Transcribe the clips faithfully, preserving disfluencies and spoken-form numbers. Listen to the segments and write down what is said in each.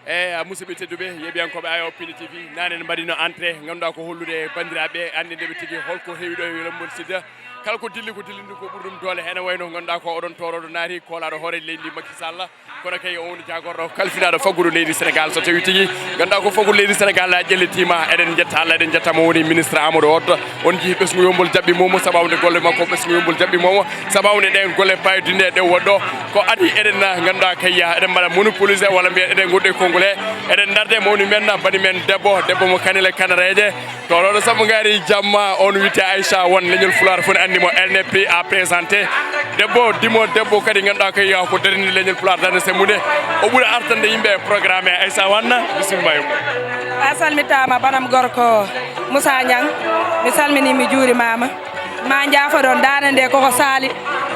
Eyi, musidɓe tedduɓe, yeeɓiyankooɓe Ayo Pini T V, naane en mbaɗino entrée, ngannduɗaa ko hollude banndiraaɓe, anndinde ɓe tigi holko heewi ɗo e Yeumbeul Sud. Kala ko dilli, ko dillini ko ɓuri ɗum doole, ene wayno ngannduɗaa ko oɗon tooroɗo naati koolaaɗo hooreejo leydi ndi Macky Sall, kono kay o woni jaagorɗo kalfinaaɗo faggudu leydi Sénégal. So tawi tigi ngannduɗaa ko faggudu leydi Sénégal a ƴellitiima, eɗen njetta Allah, eɗen njetta mo woni ministre Amadou Hott, on njii ɓesngu Yeumbeul jaɓɓi momo, sababu nde golle makko ɓesngu Yeumbeul jaɓɓi momo. Sababu nde ɗen golle payodinɗe ɗe waɗɗo ko adi eɗen, ah, ngannduɗaa kay, ah, eɗen mbaɗa monopolisé walla mbiyen eɗen ngoɗɗo e konngol he. Eɗen ndarde mawni men, ah, bani men debbo, debbo mo Kanel e Kanareeje. Tooroɗo sabu ngaari jamma, on wiyte Aïcha Wane, leñol Pulaar fof ne anndi mo, elle n'est plus à présenter. Debbo, dimo debbo kadi ngannduɗaa kay, ah, ko darinde leñol Pulaar darnde semmude. O ɓuri artande yimɓe e programme he. Aïcha Wane, bisimilla ma. A salmitaama banam gorko Moussa Niang, mi salminii, mi juurimaama. Ma njaafoɗon, daande nde koko saali.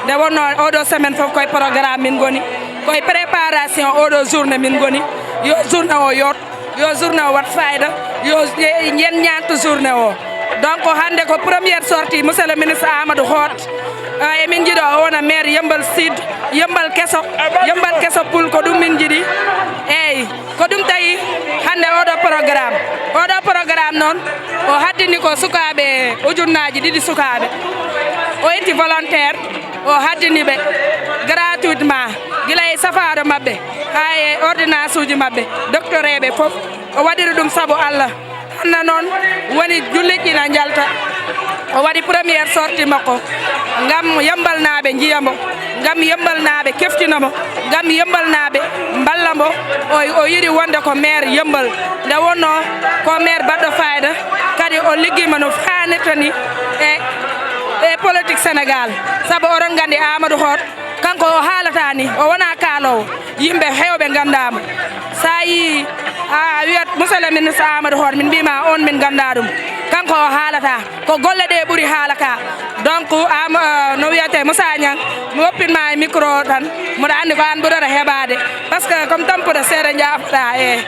Nde wonnoo oɗo semaine fof koye programme min ngoni, koye préparation oɗo journée min ngoni. Yo journée o yoot, yo journée o wat fayida, yo yen ñaantu journée o. Donc hannde ko première sortie monsieur le ministre Amadou Hott. Eh, emin njiɗo o wona maire Yeumbeul Sud, Yeumbeul keso, Yeumbeul keso pul, ko ɗum min njiɗi. Eyi. Ko ɗum tawi hannde oɗo programme. Oɗo programme noon, o haddini ko sukaaɓe, ujunnaaji ɗiɗi sukaaɓe. O itti volontaire, o haddini ɓe gratuitement, gila e safaara maɓɓe, haa e ordonnance uji maɓɓe, doctoreeɓe fof. O waɗiri ɗum sabu Allah. Hannde noon woni julliɗɗi na njalta. O waɗi première sortie makko ngam Yembalnaaɓe njiya mo, ngam Yembalnaaɓe keftina mo, ngam Yembalnaaɓe mballa mo. O, o yiɗi wonde ko maire Yembal. Nde wonnoo ko maire baɗɗo fayida, kadi o liggiima no faanirta ni e, e politique Sénégal. Sabu oɗon nganndi Amadou Hott, kanko o haalata ni, o wonaa kaaloowo. Yimɓe heewɓe nganndaa mo. So a yii, a wiyat monsieur le ministre Amadou Hott, min mbiima on min nganndaa ɗum. Kanko o haalata, ko golle ɗe ɓuri haala ka. Donc, am, euh, no wiyetee Moussa Niang, mi woppinma e micro o tan, mboɗo anndi ko an ɓurata heɓaade. Parce que comme tampude seeɗa njaafoɗa, e.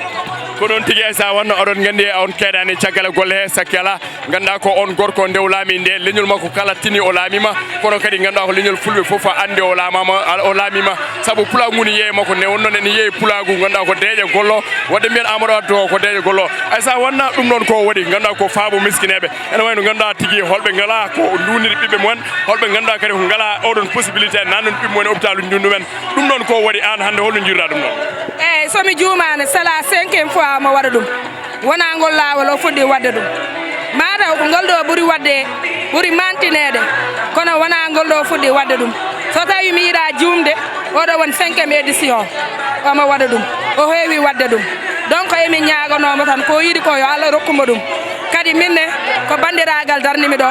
Ko noon tigi, Aïssa Wane, oɗon nganndi on keedaani caggal golle he, sakkela. Ngannduɗaa ko on gorko nde o laami nde, leñol makko kala tini o laamiima, kono kadi ngannduɗaa ko leñol fulɓe fof anndi o laamaama, o laamiima, sabu pulaagu ngu ne yeeye makko, nde wonnoo ene yeeye pulaagu, ngannduɗaa ko deeƴe gollo, waɗde mbiyen Amadou Hott ko deeƴe gollo. Aïssa Wane, ɗum noon ko waɗi, ngannduɗaa ko faabo miskineeɓe, ene wayno ngannduɗaa tigi holɓe ngalaa ko nduuniri ɓiɓɓe mumen, holɓe ngannduɗaa kadi ko ngalaa oɗon possibilité nannude ɓiɓɓe mumen e hôpital uji ɗum ɗumen, ɗum noon ko waɗi, aan hannde holno njiiruɗaa ɗum noon? Eeyi, so mi juumaani, c'est la cinquième fois mo waɗa ɗum. Wonaa ngol laawol o fuɗɗi waɗde ɗum. Mataw ko ngol ɗo ɓuri waɗde, ɓuri mantineede, kono wonaa ngol ɗo fuɗɗi waɗde ɗum. So tawii mi yiɗaa juumde, oɗo woni cinquième édition, omo waɗa ɗum, o heewi waɗde ɗum. Donc, emin ñaaganoo mo tan, ko o yiɗi ko, yo Allah rokku mo ɗum. Kadi min ne, ko banndiraagal darni mi ɗo,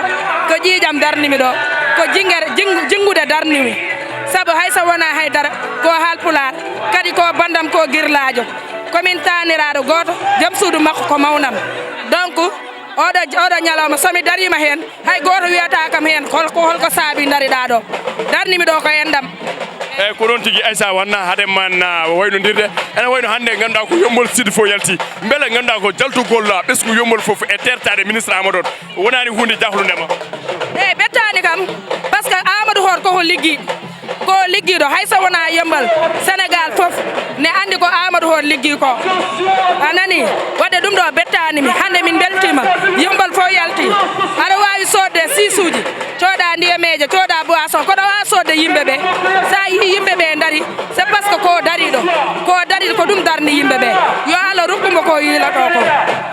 ko ƴiiƴam darni mi ɗo, ko jingere, jing-, jinngude darni mi. Sabu hay so wonaa hay dara, ko Haalpulaar, kadi ko banndam, ko girlaajo. Ko min taaniraaɗo gooto, jom suudu makko ko mawnam. Donc, oɗo, oɗo ñalawma, so mi dariima heen, hay gooto wiyata kam heen, hol-, ko holko saabi ndariɗaa ɗo? Darni mi ɗo ko enɗam. Eeyi, ko noon tigi, Aïssa Wane, haade men, ah, waynondirde. Ene wayno hannde ngannduɗaa ko Yembol Sud fof yalti. Mbele ngannduɗaa ko jaltugol, ah, ɓesngu Yembol fof e teertaade ministre Amadou Hott, wonaani huunde jahlunde ma? Eeyi, ɓettaani kam, parce que Amadou Hott koko liggi. Ko liggiiɗo, hay so wonaa Yembal, Sénégal fof ne anndi ko Amadou Hott liggii ko. A nanii? Waɗde ɗum ɗo ɓettaani mi. Hannde min mbeltiima. Yembal fof yalti. Aɗa waawi soodde siisuuji, cooda ndiyameeje, cooda boisson. Koɗa waawi soodde yimɓe ɓe. So a yii yimɓe ɓe ndari, c'est parce que ko dariiɗo. Ko dari, ko ɗum darni yimɓe ɓe. Yo Allah rokku mo ko yiilotoo ko.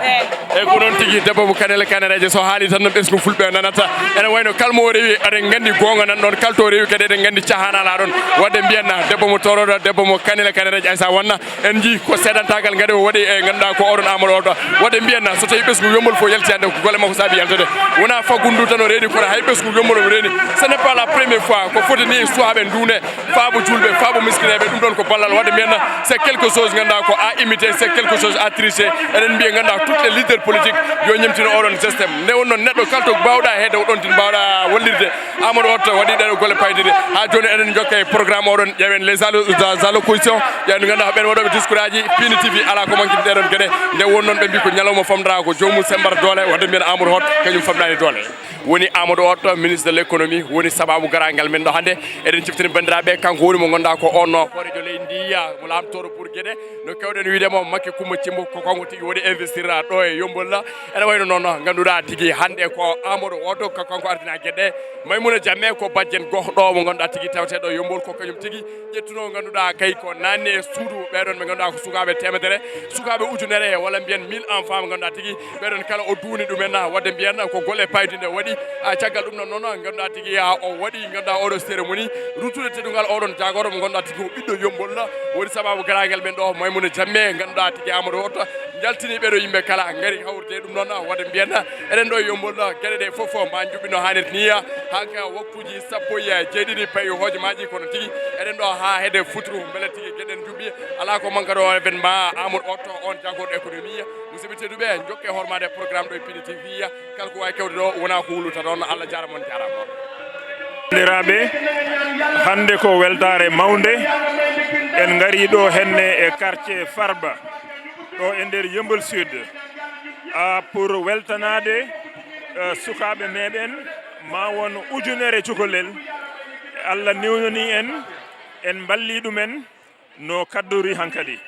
Eeyi. Eeyi, ko noon tigi, debbo mo Kanel e Kanareeje, so haali tan no ɓesngu fulɓe nanata. Ene wayno kala mo o rewi, eɗen nganndi goonga nan ɗoon, kala to o rewi kadi eɗen nganndi caahan alaa ɗoon. Waɗde mbiyen na, debbo mo Toroɗo, debbo mo Kanel e Kanareeje, Aïssa Wane, en njii ko seedantaagal ngaari o waɗi e ngannduɗaa ko oɗon Amadou Hott. Waɗde mbiyen na, so tawii ɓesngu Yembol fof yalti hannde, ko golle makko saabi yaltude. Wonaa faggudu ndu tan o reeni, kono hay ɓesngu Yembol o reeni. Ce n'est pas la première fois, ko foti ni suwaaɓe nduune. Faabo juulɓe, faabo miskineeɓe, ɗum ɗoon ko ballal. Waɗde mbiyen, c'est quelque chose ngannduɗaa ko à imiter, c'est quelque chose à tricher. Eɗen mbiya ngannduɗaa toutes les leaders politiques yo ñemtino oɗon système. Nde wonnoo neɗɗo kala to mbaawɗaa heedde ko ɗoon tin mbaawɗaa wallirde. Amadou Hott waɗi ɗeɗo golle paydiɗe. Haa jooni eɗen njokka e programme oɗon. Ƴeewen les allo-, les allocutions. Ƴeewen ngannduɗaa ko ɓeen waɗooɓe discours. Kuraaji Pini T V alaa ko manquinta ɗee ɗoon geɗe. Nde won noon ɓe mbi ko ñalawma famɗa ko joomum semmbata doole, wadde mbiyen Amadou Hott kañum famɗani doole. Woni Amadou Hott, ministre de l'économie, woni sababu garagal men ɗo hannde. Eɗen ciftini banndiraaɓe, kanko woni mo ngannduɗaa ko on hooreejo leydi ndi, mo laamtooɗo Bour Guédé. No kewɗen wiide mo, Makki Kumba Cimbo ko kanko tigi waɗi investir ɗo e Yommbol. Ene wayno noon, ngannduɗaa tigi hannde ko Amadou Hott, ko kanko ardina geɗe. Maymuna Jamme ko bajjen goh ɗo mo ngannduɗaa tigi tawteɗo Yommbol, ko kañum tigi ƴettuno, ngannduɗaa kay ko naanni e suudu ɓeɗon ɓe ngannduɗaa ko sukaaɓe teemedere, sukaaɓe ujunere, walla mbiyen mille enfants, mo ngannduɗaa tigi ɓeɗon kala o duuni ɗumen, wadde mbiyen ko golle paydinɗe o waɗi. A, caggal ɗum noon, noon ngannduɗaa tigi, a, o waɗi, ngannduɗaa oɗo cérémonie ruttude teddungal oɗon jaagorɗo mo ngannduɗaa tigi ko ɓiɗɗo Yommbol. Woni sababu garagal men ɗo, Maymuna Jamme, ngannduɗaa tigi Amadou Hott, njaltini ɓeɗo yimɓe kala ngari hawrude ɗum noon, wadde mbiyen eɗen ɗo e Yommbol, geɗe ɗe fof ma njuɓɓi no haanirta ni, haa ka waktuuji sappo e jeeɗiɗi payi hojomaaji, kono tigi eɗen ɗo haa hedde futuru, mbele tigi geɗe ɗe njuɓɓi, alaa ko manquata o événement Amadou Hott, on jaagorɗo économie. Musidɓe tedduɓe, njokke hormaade programme ɗo e Pini T V, kala ko waawi kewde ɗo wona ko wuluta ɗon. Allah jaaraama, on jaaraama. Banndiraaɓe, hannde ko weltaare mawnde, en ngarii ɗo henne e quartier Farba, ɗo e nder Yummbol Sud, a, pour weltanaade, eh, sukaaɓe meɗen, ma won ujunere cukalel. Allah newnanii en, en mballii ɗumen no kaddori hankadi.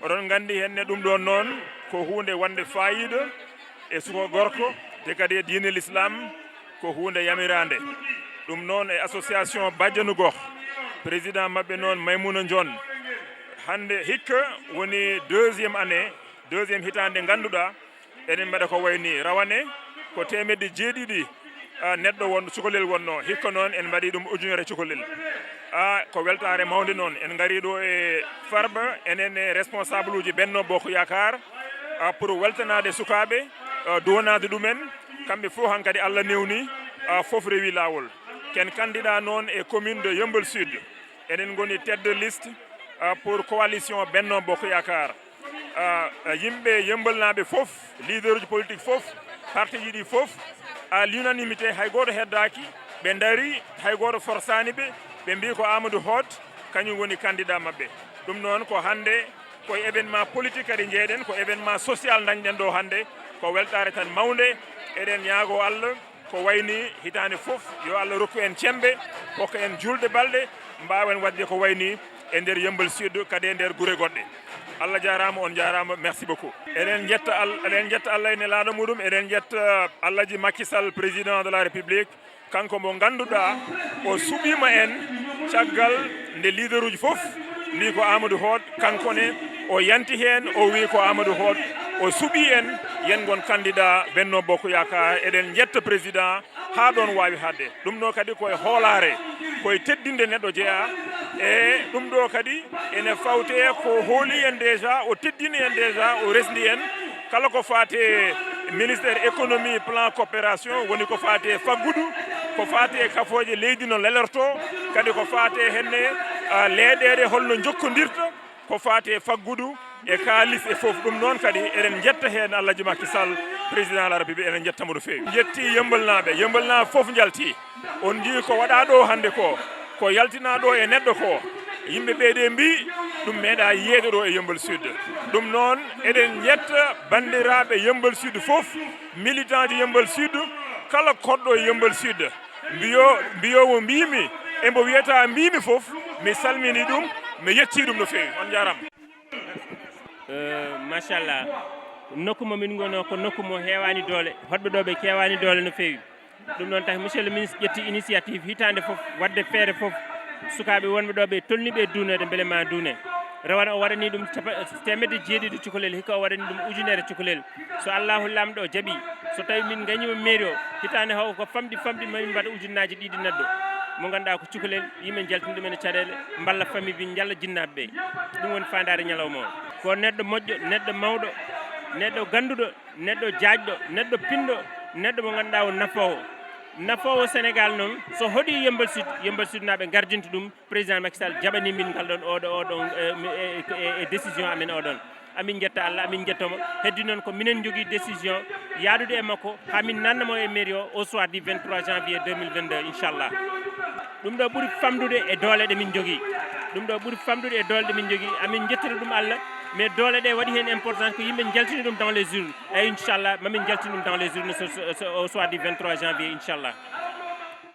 Oɗon nganndi henne ɗum ɗon noon ko huunde wonde faayiida e suka gorko, te kadi e diine l'islam ko huunde yamiraande. Ɗum noon e association Bajjanu Goh, président maɓɓe noon Maymuna Njon. Hannde hikka woni deuxième année, deuxième hitaande nde ngannduɗaa eɗen mbaɗa ko wayi ni. Rawane ko teemedde jeeɗiɗi, a, neɗɗo won, cukalel wonno. Hikka noon en mbaɗi ɗum ujunere cukalel. A, ko weltaare mawnde noon. En ngarii ɗo e Farba, enen e responsable uji Benno Bokk Yaakaar, a, pour weltanaade sukaaɓe, a, duwanaade ɗumen. Kamɓe fof hankadi Allah newni, a, fof rewi laawol. Ken candidat noon e commune de Yummbol Sud. Eɗen ngoni tête de liste, a, pour coalition Benno Bokk Yaakaar. A, a, yimɓe Yummbol naaɓe fof, leader uji politique fof, parti ji ɗi fof, à l'unanimité, hay gooto heddaaki, ɓe ndarii, hay gooto forsaani ɓe, ɓe mbii ko Amadou Hott kañum woni candidat maɓɓe. Ɗum noon ko hannde, ko e événement politique kadi njeeɗen, ko événement social ndañɗen ɗo hannde, ko weltaare tan mawnde. Eɗen ñaagoo Allah ko wayi ni hitaande fof, yo Allah rokku en cembe, hokka en juulde balɗe, mbaawen waɗde ko wayi ni e nder Yummbol Sud, kadi e nder gure goɗɗe. Allah jaaraama, on jaaraama, merci beaucoup. Eɗen njetta Al-, eɗen njetta Allah e Nelaaɗo muɗum, eɗen njetta Alhaji Macky Sall, président de la République, kanko mo ngannduɗaa o suɓiima en caggal nde leader uji fof mbii ko Amadou Hott, kanko ne o yanti heen, o wii ko Amadou Hott, o suɓii en, yen ngon candidat Benno Bokk Yaakaar. Eɗen njetta président haa ɗoon waawi haaɗde. Ɗum ɗo kadi ko e hoolaare, ko e teddinde neɗɗo jeyaa. E ɗum ɗo kadi ene fawte ko hooli en déjà, o teddini en déjà, o resndi en. Kala ko faati e ministère économie, plan coopération, woni ko faati e faggudu, ko faati e kafooje leydi no lelorto, kadi ko faati e henne, a, leyɗeele holno njokkondirta, ko faati e faggudu, e kaalis e fof. Ɗum noon kadi eɗen njetta heen Alhaji Macky Sall, président de la République, eɗen njetta mo no feewi. Njetti Yummbol naaɓe, Yummbol naaɓe fof njalti. On njii ko waɗaa ɗo hannde ko, ko yaltinaa ɗo e neɗɗo ko, yimɓe ɓee ɗe mbii ɗum meeɗaa yiyeede ɗo e Yummbol Sud. Ɗum noon eɗen njetta banndiraaɓe Yummbol Sud fof, militant ji Yummbol Sud, kala koɗɗo e Yummbol Sud, mbiyo, mbiyoowo mbiimi, e mbo wiyata mbiimi fof, mi salmini ɗum, mi yetti ɗum no feewi. On njaaraama. Eh, machallah. Nokku mo min ngono ko nokku mo heewaani doole. Hoɗɓe ɗo ɓe keewaani doole no feewi. Ɗum noon tahi monsieur le ministre ƴetti initiative hitaande fof waɗde feere fof. Sukaaɓe wonɓe ɗo ɓe tolni ɓe duuneede mbele ma duune. Rawane o waɗani ɗum capa-, teemedde jeeɗiɗi cukalel, hikka o waɗani ɗum ujunere cukalel. So Allahu Laamɗo jaɓii, so tawii min ngañiima mairie o, hitaande haw ko famɗi famɗi ma min mbaɗa ujunnaaji ɗiɗi neɗɗo. Mo ngannduɗaa ko cukalel, yimɓe njaltina ɗum ene caɗeele, mballa famille bi, njalla jinnaaɓe ɓe. Ɗum woni faandaare ñalawma o. Ko neɗɗo moƴƴo, neɗɗo mawɗo, neɗɗo gannduɗo, neɗɗo jaajɗo, neɗɗo pinɗo, neɗɗo mo ngannduɗaa o nafoowo. Nafoowo Sénégal noon, so hoɗi Yummbol Sud, Yummbol Sud naaɓe ngardinta ɗum, président Macky Sall jaɓani min ngal ɗon, oɗo, oɗon, e, e, e, e décision amen oɗon. Amin njetta Allah, amin njetta mo. Heddi noon ko minen njogii décision yaadude e makko, haa min nanna mo e mairie o, au soir du vingt-trois janvier deux mille vingt-deux, inchallah. Ɗum ɗo ɓuri famɗude e doole ɗe min njogii. Ɗum ɗo ɓuri famɗude e doole ɗe min njogii. Amin njettira ɗum Allah, mais doole ɗe waɗi heen importance ko yimɓe njaltini ɗum dans les urnes. Eeyi, inchallah, mamin njaltin ɗum dans les urnes ce, ce, ce, au soir du vingt-trois janvier, inchallah.